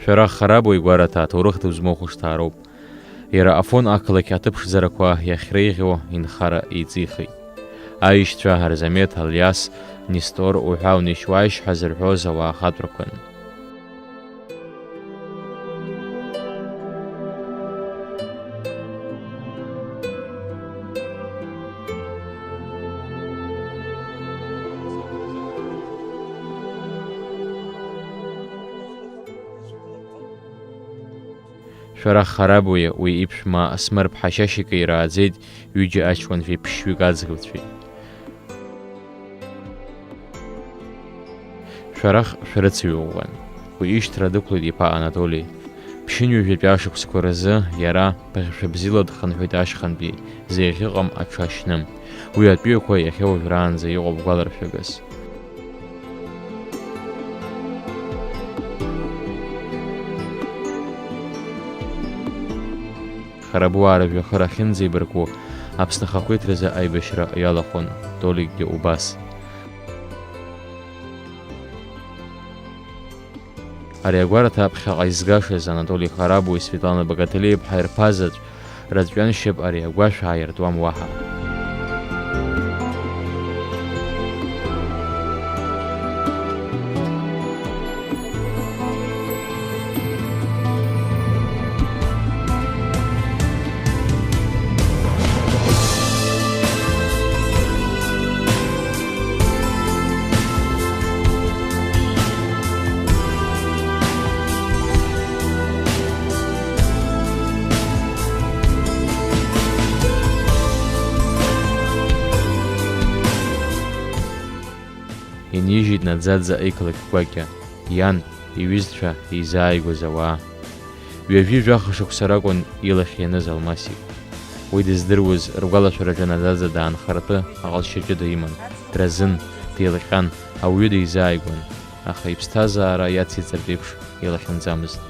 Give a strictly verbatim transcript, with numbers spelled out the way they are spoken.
Шәарах Харабуа игәараҭа аҭоурых ду змоу хәышҭаароуп. Иара Афон ақалақь аҭыԥ ԥшӡарақәа иахьреиӷьу инхара еиҵихит. Аишьцәа Арзамеҭ, Алиас, Нестор уҳәа унеишь-уааишь ҳәа зырҳәоз ауаа ахатәрақәан. Шәарах Харабуиа уи иԥшәма Асмырԥҳа Шьашьика ирааӡеит ҩыџьа аҷкәынцәеи ԥшьҩык аӡӷабцәеи. Шәарах шәарыцаҩ ӷәӷәан. Уи ишьҭра дықәлеит иԥа Анатоли. Ԥшьынҩажәатәи ашықәсқәа рзы иара ԥыхьашәа бзиала дхынҳәит ашьхантәи, зеиӷьыҟам аҽы ашьны. Уи атәыҩақәа иахьа уажәраанӡа иҟоуп гәаларшәагас. Харабуаа рыжәҩахыр ахьынӡеибарку, Аԥсны ахақәиҭразы аибашьра иалахәын, Толикгьы убас. Ари агәараҭа ԥхьаҟа изгашаз Анатоли Харабуи Светлана Багателиаԥҳа ирԥа заҵә рацәаҩаншьап ари агәашә ааиртуам уаҳа. Инижьит наӡаӡа ақалақь гәакьа, иан, иҩызцәа еизааигәаз ауаа. Ҩажәи жәаха шықәса ракәын илахь ианыз Алмасик. Уи дыздыруаз ргәалашәараҿы наӡаӡа даанхартәы аҟазшьа ҷыда иман, дразын, деилҟьан, ауаҩы дизааигәан, аха иԥсҭазаара иациҵартә еиԥш илахьынҵамызт.